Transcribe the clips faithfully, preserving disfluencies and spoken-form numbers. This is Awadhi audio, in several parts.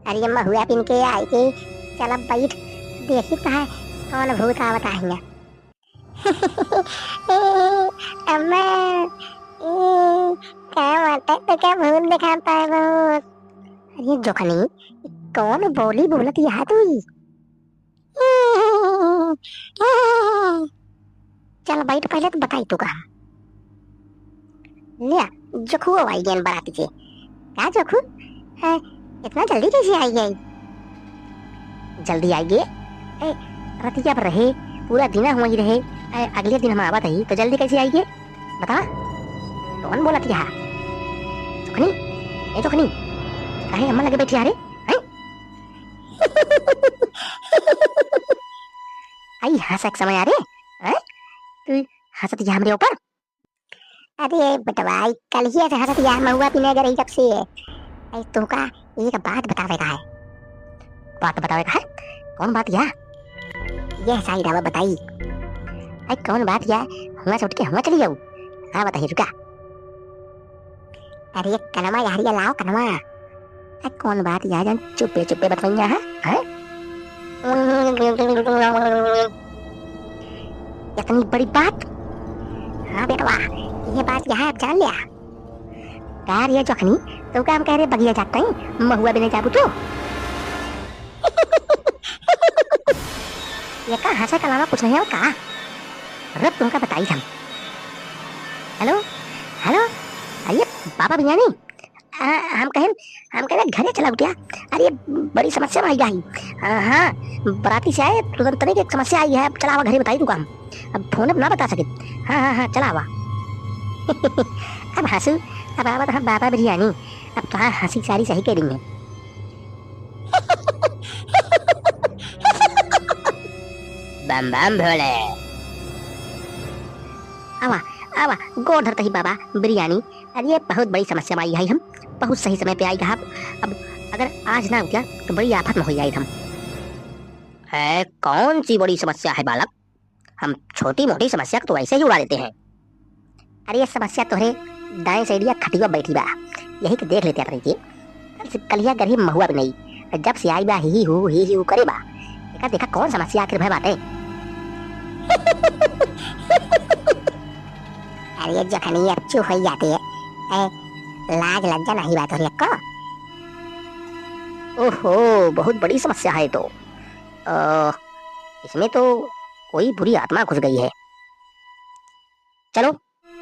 अरे महुआ पिन के आई के, चल अब बैठ, देखी तो है कौन भूत आवत है हियाँ। अम्मा, ए, का बात है, तो क्या भूत दिखाता है भूत? अरे जोखनी, कौन बोली बोलत यहाँ तू? चल बैठ, पहले तो बताई तू कहा। लिया, जोखुओ आई गए बराती से। का जोखू? हैं, इतना जल्दी कैसे आई गई? जल्दी आई गए? ए, रतिया पर रहे, पूरा दिना हुआ ही रहे। ए, अगले दिन हम आवत ही, तो जल्दी कैसे आई गए? बता, कौन बोलत यहाँ? जोखनी, ए जोखनी, काहे अम्मा लगे बैठी आ रे? हैं? आई हंस एक समय आ रे, हैं? तू हंसत यहाँ हमरे ऊपर? अरे बेटवा, ई कलिया से हंसत या महुआ पिने गए रही जब से। ऐ तोहका एक बात बतावे का है। बात बतावे का है? कौन बात या? यह साइड आवा बताई। ऐ कौन बात या? हुआ से उठ के हुआ चली जाऊ। हाँ बताई, रुका। अरे कनवा यार, ये लाओ कनवा। ऐ कौन बात या, जान चुप्पे चुप्पे बतवैया है, हैं? इतनी बड़ी बात? हाँ बेटवा, ये बात यहाँ अब जान लिया। का रे जोखनी, तो का हम कह रहे बगिया जात ही, महुआ बिने जाबू तू? ये का हंसे के अलावा कुछ नहीं है का? रुक, तुमका बताई हम। हेलो, हेलो, अरे बाबा बिरयानी, आ, हम कहेन, हम कहेन घरे चला उठिया। अरे बड़ी समस्या में आई गई। आ, हाँ, बराती से आए, तुरंत तनिक एक समस्या आई है, चला आवा घरे बताई तुमका हम। अब फोन अब ना बता सके। हाँ, हाँ, हाँ, चला आवा। अब हंसू, अब आवत हम बाबा बिरयानी, अब तो हाँ हंसी सारी सही कह रही है। बम बम भोले। आवा, आवा, गोड़ धरत ही बाबा बिरयानी। अरे बहुत बड़ी समस्या में आई है हम, बहुत सही समय पे आई आप। अब अगर आज ना उठा तो बड़ी आफत में हो जाए हम। है, कौन सी बड़ी समस्या है बालक? हम छोटी मोटी समस्या को तो ऐसे ही उड़ा देते हैं। अरे ये समस्या तोहरे दाएं साइडिया खटिया बैठी बा, यही के देख लेते अपने के। कल से कलिया गरीब महुआ भी नहीं, जब से आई बा ही ही हू, ही ही हू करे बा। देखा, देखा कौन समस्या आखिर भय बाटे। अरे जखनी अब चुप हो जाते है, ए, लाज लज्जा नहीं बात हो रही को। ओहो, बहुत बड़ी समस्या है तो। अ, इसमें तो कोई बुरी आत्मा घुस गई है। चलो,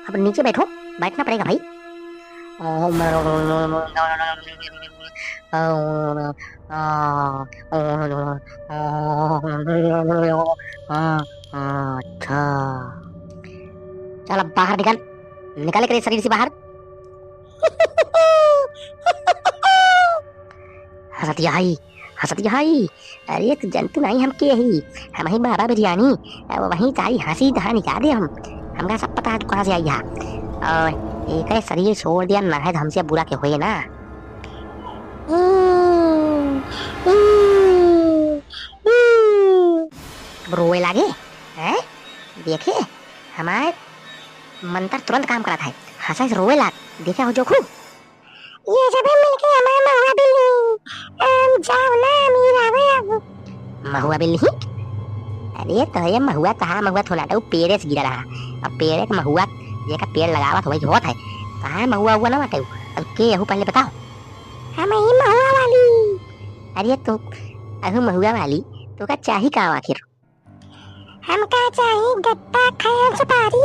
अब नीचे बैठो, बैठना पड़ेगा भाई। अच्छा, चल अब बाहर निकल, निकाले करे शरीर से बाहर। हंसत यही, हंसत यही। अरे, तू जंतु नहीं, हम के ही, हम ही बाबा बिरयानी। अब वहीं तारी हंसी तहाँ निकाल दे हम। हमका सब पता है तू कहाँ से आई है। और एक है शरीर छोड़ दिया ना है तो हमसे बुरा के होए ना। अब रोए लागे, हैं? देखे, हमारे मंत्र तुरंत काम करत है। हंसा से रोए लाग, देखे हो जोखू? ये सबे मिलके हमार महुआ बिल्ली, हम जाओ ना, अमीर आवे अब। महुआ बिल्ली? अरे तो ये महुआ कहाँ, महुआ थोड़ा उ पेड़े से गिरा रहा। अब पेड़े के महुआ, जेका पेड़ लगावत वही होत है। कहाँ महुआ हुआ ना बाटे? अब के यहू पहले बताओ। हम ही महुआ वाली। अरे तो अहू महुआ वाली, तो का चाही का आखिर? हमका चाही गट्टा खैर सुपारी।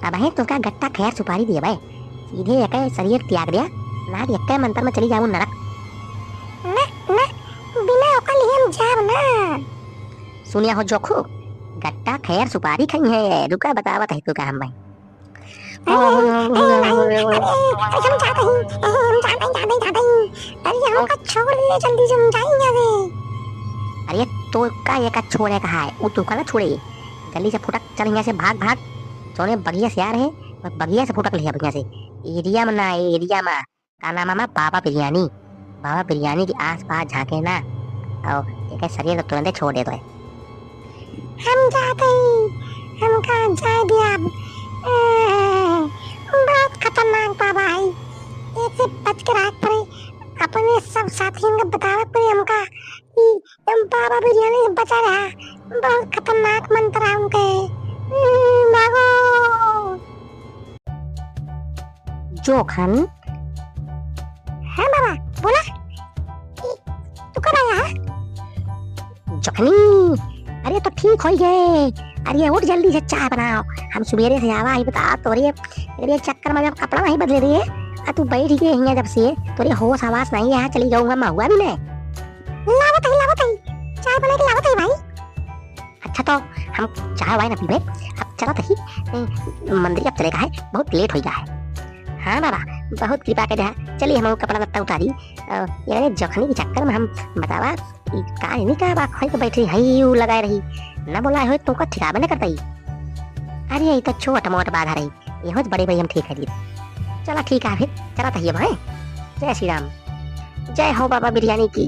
अबहीं तोका गट्टा खैर सुपारी दिए बे, सीधे एके शरीर त्याग दिया, ना कि एके मंत्र में चली जाऊँ नरक। ना, ना, बिना ओकर लिए हम जाब ना। सुनिया हो जोखू, गट्टा खैर सुपारी खई है, रुका बतावत है तोका हम भाई। अरे, अरे, अरे, अरे, हम जाते ही, अरे, हम जाते ही, जाते ही, जाते ही। अरे, हमका छोड़ दे, जल्दी से हम जाएंगे अबे। अरे, तो का ये का छोड़े का है? वो तो का ना छोड़े। जल्दी से फुटक चल यहाँ से, भाग, भाग। सोने बगिया से आ रहे, बस बगिया से फुटक लिया बढ़िया से। एरिया में ना, एरिया में। का नाम है? बाबा बिरयानी। बाबा बिरयानी के आसपास झांके ना, और एक शरीर को तुरंते छोड़ दे तो है। हम जाते ही, हमका जाए दिया अब। अ, बहुत खतरनाक बाबा है, एक से बच के रह पड़े। अपने सब साथियन के बतावे पड़ी हमका कि बाबा बिरयानी से बचा रहा, बहुत खतरनाक मंत्र है उनके। हम्म, भागो। जोखन। हाँ बाबा, बोला। ई, तू कब आया है? जोखनी, अरे तो ठीक होइ गए। अरे उठ जल्दी से चाय बनाओ, हम सुबेरे से आवा ही बता तोरे, तोरे चक्कर में जब कपड़ा नहीं बदले रहे, आ तू बैठ गए हियाँ जब से, तोरे होश हवास नहीं, यहाँ चली जाऊँगा महुआ भी नहीं। लावत ही, लावत ही, चाय बना के लावत ही भाई। अच्छा तो हम चाय वाय ना पीबे, अब चलत ही, ए, मंदिर अब चले का है, बहुत लेट होइ गया है। हाँ बाबा, बहुत कृपा कर दे, चलिए हम कपड़ा लत्ता उतारी। अ, ये जोखनी के चक्कर में हम बतावा, ई का नहीं का बा, खोल के बैठ रही है, यू लगाए रही, ना बोला हो तुमका ठिकाबे न करता ही। अरे ये तो छोट मोट बाधा रही, ये हो बड़े भाई हम ठीक है लिए। चला ठीक है फिर, चला तहिए भाई। जय श्री राम, जय हो बाबा बिरयानी की।